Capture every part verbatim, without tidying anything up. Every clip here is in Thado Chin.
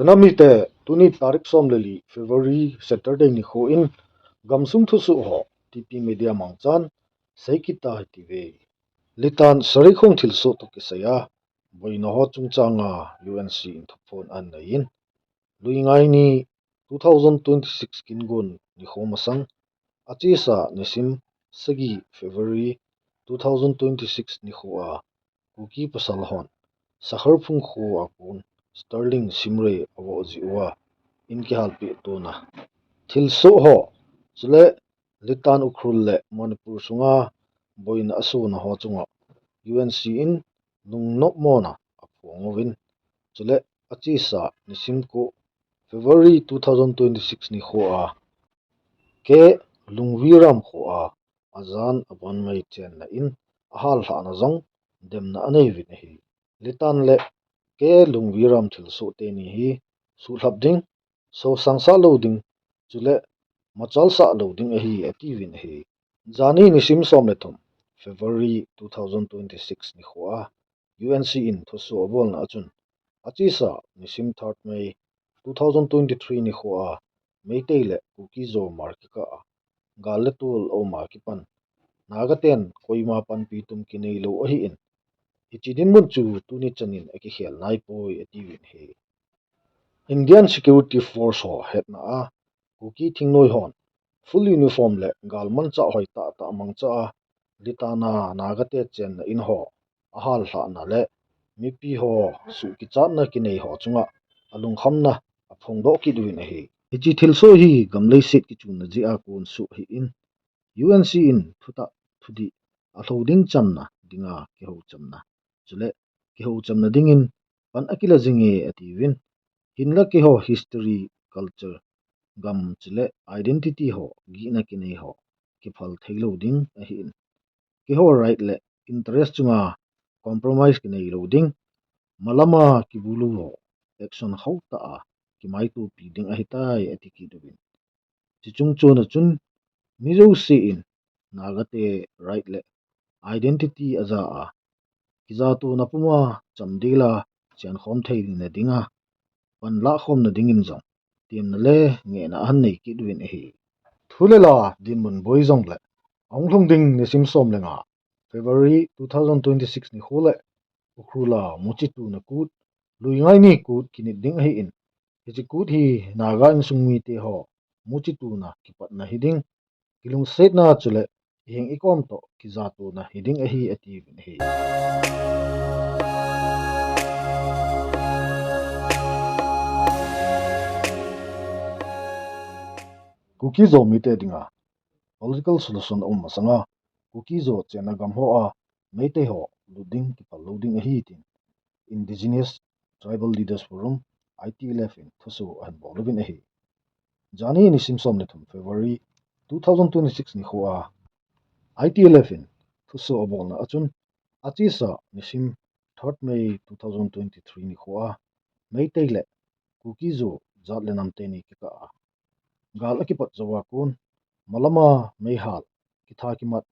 Namite, tuni tarik som le li February Saturday nikho in gamsung thusoh ho T P Media mangchan seikit ta hitiuve. Litan Sareikhong thilsoh toh kisaiya boina ho chungchanga U N C in thuphon anei in, Luingai ni two thousand twenty-six kingon nikho masang achesa nisim sagi February two thousand twenty-six nikhoa Kuki pasal hon Sakharphung khoa kon Sterling Simrei avoh jeh uva in kihalpeh tona thilsoh ho, chule Litan Ukhrul le Manipur sunga boina asona ho chunga U N C in lungnopmona aphong uvin, chule achesa nisim ko February two thousand twenty-six nikhoa K Lungviram khoa ajan abon mei chenna in ahallhahna jong demna anei uvin ahi. Litan le K Lungviram thilsoh teni hi suhlhap ding, sosangsah lou ding, chule machalsah lou ding ahi atiuvin ahi. Jani nisim som le thum February two thousand twenty-six nikhoa U N C in thusoh abolna achun, achesa nisim third May two thousand twenty-three nikhoa Meitei le Kuki-Zo mar kikah a gal le tol auma kipan Naga ten koima panpi tum kinei lou ahin, hiche dinmun chu tuni chanin akikhel naipoi atiuvin ahi. Indian Security Force ho hetna a Kuki thingnoi hon full uniform le galmanchah hoitah tah mangcha a Litan a Naga te chenna in ho ahallhahna le mipi ho suhkichatna kinei ho chunga alungkhamna aphongdoh kit uvin ahi. Hiche thilsoh hi gam leiset kichunna jeh a kon soh ahin, U N C in thutah thudih alhou ding chamna dinga kihouchamna, chule kihouchamna dingin pan akila jinge atiuvin, hinla keiho history, culture, gam chule identity ho gihna kinei ho kiphal theilou ding ahin, keiho right le interest chunga compromise kinei lou ding, malama kibulu ho action khauhtah a kimaitopi ding ahitai ati kit uvin. Chuche chungchon a chun mi jousen Naga te right le identity aja a, kijatona puma chamdel a chenkhom theina dinga panlahkhomna dingin jong temna le ngehna ahin nei kit uvin ahi. Thu le la dinmun boi jongle ahung lhung ding nisim som le nga February two thousand twenty-six nikho le Ukhrul a muchituna kut, Luingai ni kut kinit ding ahin, hiche kut hi Naga insung mite ho muchituna kipatna hiding, kilungsetna chule iheng ikom toh kijatona hiding ahi atiuvin ahi. Kuki-Zo mite dinga political solution um masanga Kuki-Zo chenna gam hoa Meitei ho lut ding kiphal lou ding ahi tin Indigenous Tribal Leaders Forum, I T L F in thusoh ahin bol uvin ahi. Jani nisim som le thum February two thousand twenty-six nikhoa I T L F in thusoh abolna achun, achesa nisim third May two thousand twenty-three nikhoa Meitei le Kuki-Zo jat le nam teni kikah a gal akipat jouva kon malama meihal, kitha kimat,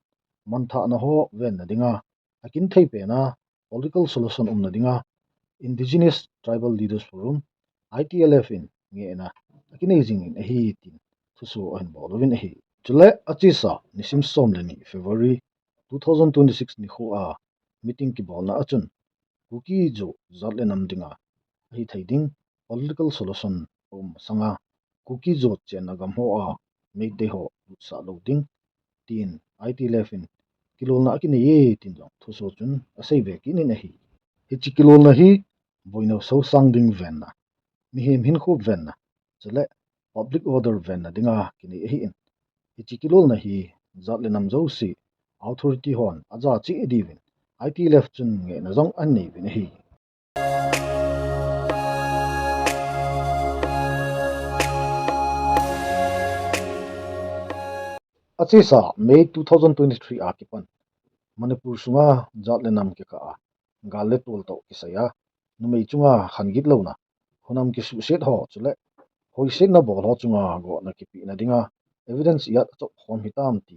manthahna ho venna dinga akin thei pena political solution umna dinga Indigenous Tribal Leaders Forum, I T L F in ngehna akinei jingin ahi tin thusoh ahin bol uvin ahi. Chule achesa nisim som le ni February two thousand twenty-six nikhoa meeting kibolna achun Kuki-Zo jat le nam dinga ahithei ding political solution um masanga Kuki-Zo chenna gam hoa Meitei ho lutsah lou ding tin I T L F in kilolna akinei e tin jong thusoh chun asei be kit in ahi. Hiche kilolna hi boina sosang ding venna, mihem hinkho venna, chule public order venna dinga kinei ahin, hiche kilolna hi jat le nam jouse authority hon aja cheh diuvin I T L F chun ngehna jong ahin nei uvin ahi. Achesa May two thousand twenty-three a kipan Manipur sunga jat le nam kikah a gal le tol toh kisaiya numei chunga khangit louna, hunam kisuhset ho chule hoisetna bol ho chunga gotna kipehna dinga evidence ijat achop khom hitam ti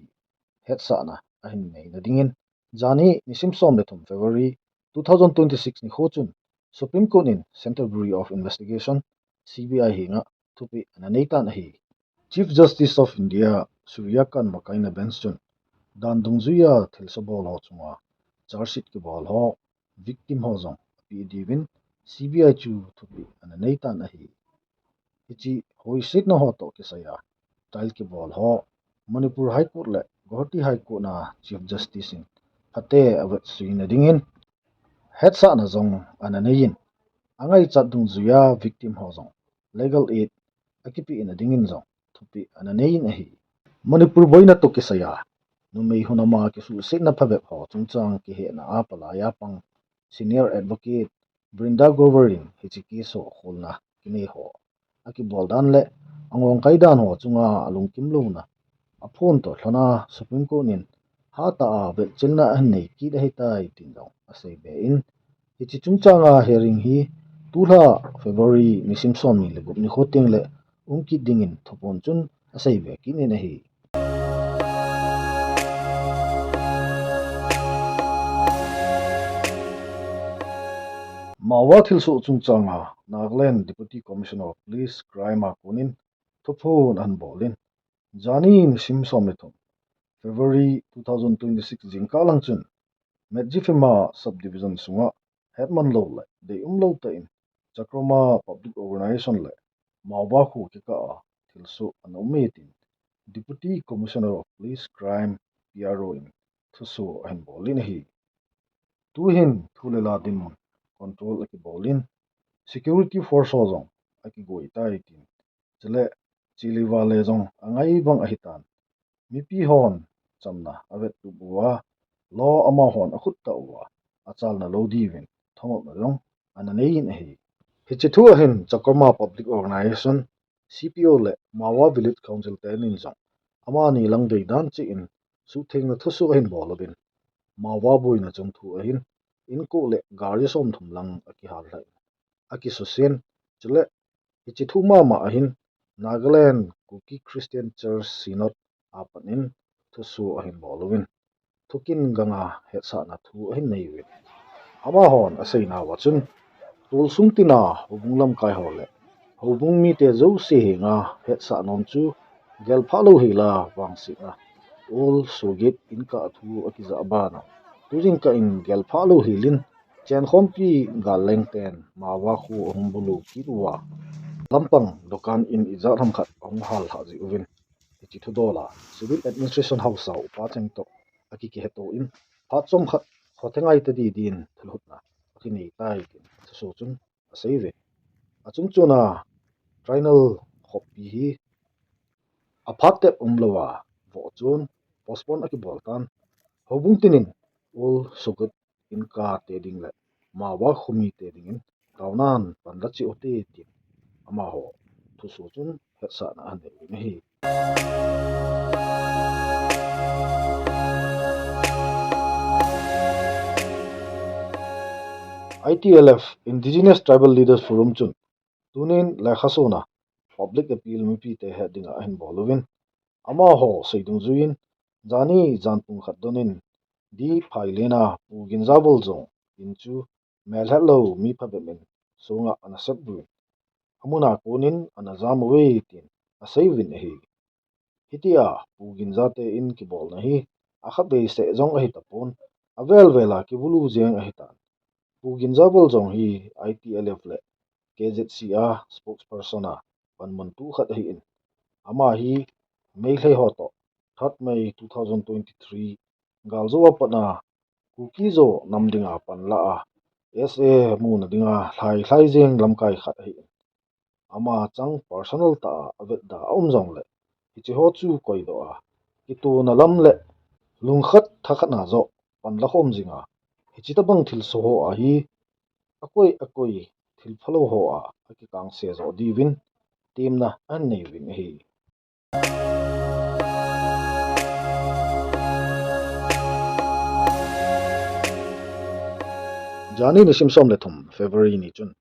hetsahna ahin neina dingin, jani nisim som le thum February two thousand twenty-six nikho chun Supreme Court in Central Bureau of Investigation, C B I henga thupeh ana neitan ahi. Chief Justice of India Surya Kant Makaina Bench chun dan dungjuiya thilsoh bol ho chunga charge sheet kibol ho victim ho jong apeh diuvin C B I chu thupeh ana neitan ahi. Hiche hoisetna ho toh kisaiya trial kibol ho Manipur High Court le Guwahati High Court a Chief Justice in phatea vetsuina dingin hetsahna jong ana neiyin, angaichat dungjuiya victim ho jong legal aid akipehna dingin jong thupeh ana neiyin ahi. Manipur boina toh kisaiya numei hunama kisuhsetna phabep ho chungchang kihehna a palai a pang Senior Advocate Brinda Grover in hiche case ho kholna kinei ho akibol dan le angongkai dan ho chunga alungkim louna aphondoh lhona Supreme Court in hatah a vetchilna ahin nei kit ahitai tin jong aseibe in, hiche chungchanga hearing hi tulha February nisim somni le gup nikho tengle um kit dingin thuphon chun aseibe kit in ahi. Maowa thilsoh chungchanga Nagaland Deputy Commissioner of Police Crime a konin thuphon ahin bolin, jani nisim somni thum, February two thousand twenty-six jingkah lang chun Medziphema Subdivision sunga hetman lou le deium lou tah in Chakrama Public Organization le Maowa kho kikah a thilsoh ana um e tin Deputy Commissioner of Police Crime, P R O in thusoh ahin bolin ahi. Tuhin thu le la dinmun control akibolin security force ho jong akigoi tai tin, chule chele vale jong angai bang ahitan, mipi hon chamna avettup uva, law amahon akhut tah uva achalna lou diuvin thonopna jong ana neiyin ahi. Hiche thu ahin Chakrama Public Organization, C P O le Maowa Village Council tenin jong amani lang deidan cheh in suhthengna thusoh ahin bol uvin, Maowa boina chungthu ahin inko le gari somthum lang akihal lhah in akisusen, chule hiche thu mama ahin Nagaland Kuki Christian Church Synod apat in thusoh ahin bol uvin, thukin ganga hetsahna thu ahin nei uvin, amahon aseinauva chun tolsung tina houbung lamkai ho le houbung mite jouse henga hetsah nom chu gelphah lou hela vangsetna ol sogit inkah thu akijah bana, tujingkah in gelphah lou helin chenkhompi galleng ten Maowa kho ahung bulu kit uva, lampang dukan in ijat ham khat ahung hal lhah jeh uvin, hiche thudola Civil Administration House a upa cheng toh akikiheto in, phat chomkhat khote ngai tadin thilhutna akinei tai tin thusoh chun aseiuve. Achungchona trial khoppi hi aphat tep umlouva vohchon postpone akibol tan, houbung tinin ol sogit inkah te ding le Maowa khomite dingin taonan panla cheh ute tin amaho thusoh chun hetsahna anei uvin ahi. I T L F, Indigenous Tribal Leaders Forum chun tunin lekhasunna public appeal mipite het dinga ahin bol uvin, amaho sei dungjuiyin jani jan pung khat donin D. Phailena Pu Ginjavol jong in chu melhetlou mi phabep in songa ana sep uvin, amuna konin ana jam uve tin aseiuvin ahi. Hitia Pu Ginja te in kibolna hi akhatvei seh jong ahitapon, avel vela kibulu jeng ahitan. Pu Ginjavol jong hi I T L F le K Z C a spokesperson a panmun tu khat ahin, ama hi Meitei ho toh third May two thousand twenty-three galjou a pat a Kuki-Zo nam dinga panla a S A muna dinga lhai lhai jeng lamkai khat ahin, ama chang personal tah a avetda aum jongle, hiche ho chu koidoh a, kitona lam le lungkhat thakhat na joh panla khom jinga, hiche tabang thilsoh ho a hi akoi akoi thil phalou ho a akikangse joh diuvin temna anei uvin ahi. Jani nisim som le thum February ni chun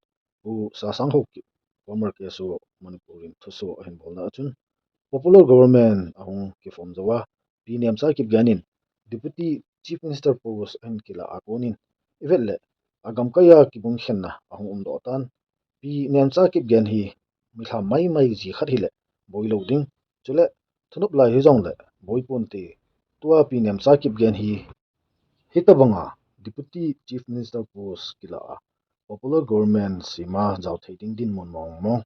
Pu Sasang Haokip, former K S O Manipur in thusoh ahin bolna a chun popular government ahung kiform jouva, Pi Nemcha Kipgen in Deputy Chief Minister post ahin kila a konin, ivet le agamkai a kibung khenna ahung umdoh tan, Pi Nemcha Kipgen hi mi lham maimai ji khat hile boi lou ding. Chule thunop lai hijongle boi ponte. Tua Pi Nemcha Kipgen hi hitabanga Deputy Chief Minister post kila a popular government sema jao thei ding dinmun mong mong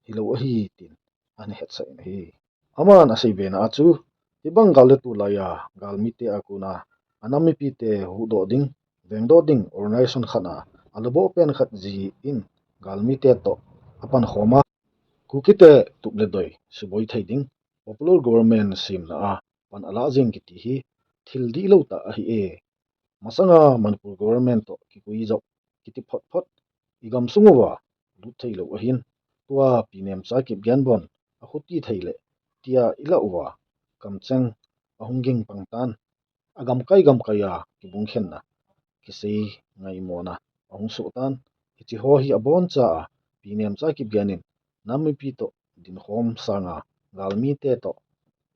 hilou ahi tin ana hetsah in ahi. Aman asei bena a chu, hibang gal le tulai a galmite a kona anam mipite huhdoh ding, vengdoh ding organization khat a alaboh pen khat ji in galmite toh apankhom a, Kukite tup le doi suboi thei ding popular government semna a pan alah jeng kiti hi thil dihlou tah ahi e. Masanga Manipur government toh kikoi jop kiti phot phot igam sung uva lut thei lou ahin, tua Pi Nemcha Kipgen bon akhuti thei le tia ilah uva kamcheng ahung ging pang tan, agamkai gamkai a kibungkhenna kisei ngaimona ahung soh tan. Hiche ho hi aboncha a Pi Nemcha Kipgen in nam mipi toh dinkhom sanga galmite toh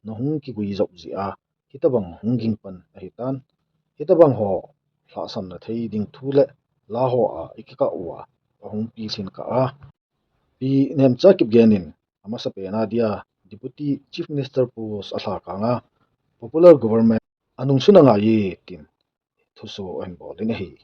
nahung kigui jop jeh a hitabang hung ging pan ahitan. Hitabang ho lhahsamna thei ding thu le la ho a ikikah uva ahung pilhin kah a, Pi Nemcha Kipgen in amasapen a dia Deputy Chief Minister post alha kang a popular government anungsun angaiye tin thuso ahin bol in ahi.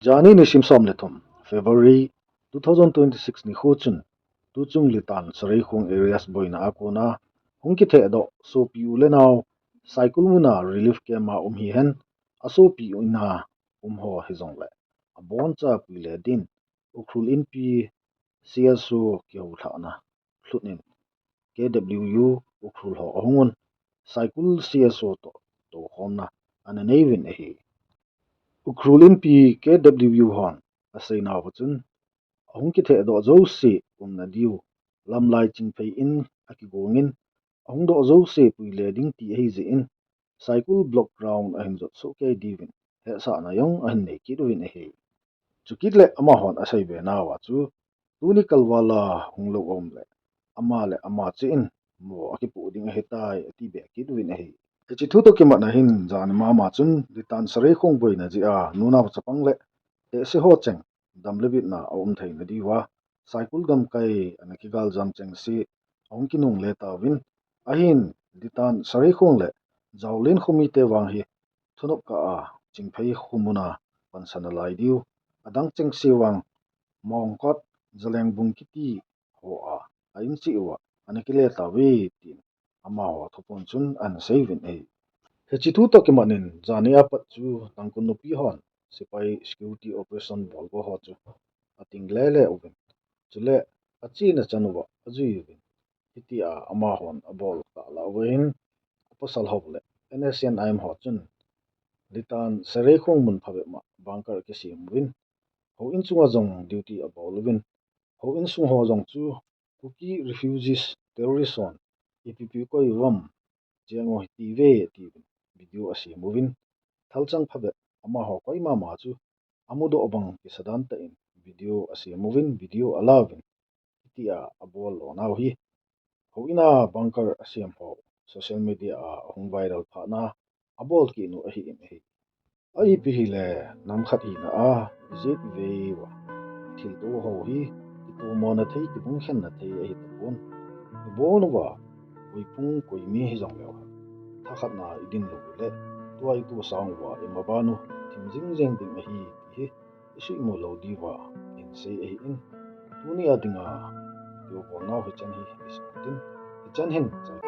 Jani nisim som le thum February two thousand twenty-six nikho chun tuchung Litan Sareikhong areas boina a kona hung kithehdoh sopi u le nao Saikul muna relief camp a um hihen, asopi u ina um ho hijongle aboncha puile din Ukhrul Inpi C S O kihoulhahna lhut in K W U Ukhrul ho ahung un, Saikul C S O toh toukhomna ana nei uvin ahi. Ukhrul Inpi K W U hon aseinauva chun, ahung kithehdoh jouse umna diu lamlai chingphei in akigong in, ahung doh jouse puile ding ti ahi jeh in, Saikul Block Ground ahin jot soh kei diuvin hetsahna jong ahin nei kit uvin ahi. Chukit le amahon aseibe nauva chu, tuni kalval a hung lou aum le, ama le ama cheh in mo akipoh ding ahitai, ati be kit uvin ahi. Hiche thu toh kimatna hin jani mama chun Litan Sareikhong boina jeh a nunao chapang le tehse ho cheng dam le bitna aum theina diuva Saikul gamkai ana kigaljam chengse ahung kinungle tauvin, ahin Litan Sareikhong le Jaolin khomite vang hi thunop kah a Chingphei khomuna pansan nalai diu, adang chengse vang Mongkot, Jalengbung kiti ho a a-in cheh uva ana kile tauve tin amaho thuphon chun ana sei uvin ahi. Hiche thu toh kimat in jani apat chu Tangkhul nupi hon sepai security operation bolgo ho chu ating lele uvin, chule achena chan uva ajui uvin, hitia amahon abol kah lah uva hin, apasal ho le N S C N I M ho chun Litan Sareikhong mun phabep ma bunker akisem uvin, houin chunga jong duty abol uvin, houin sung ho jong chu Kuki refugees terrorist hon ipi ipi koi uvam, cheng u hitiuve tiuvin video asem uvin, thalchang phabep amaho koima ma chu amudoh bang kisa dan tah in video asem uvin, video ala uvin, hitia abol lonau hi houin a bunker asem ho social media a ahung viral phatna abol kit u ahin ahi. Aipi hile nam khat hina a ijet ivei uva thilto ho hi itomona thei, kibungkhenna thei ahi tapon. Ibon uva koipung koimi hijongleu hen, thakhatna idin lou le, tua itoh sang uva imaban u thim jingjeng ding ahi ti hi isuhmo lou diuva ihin sei ahin, tuni a dinga video bolnau hichan hi iseitin, hichan hin chai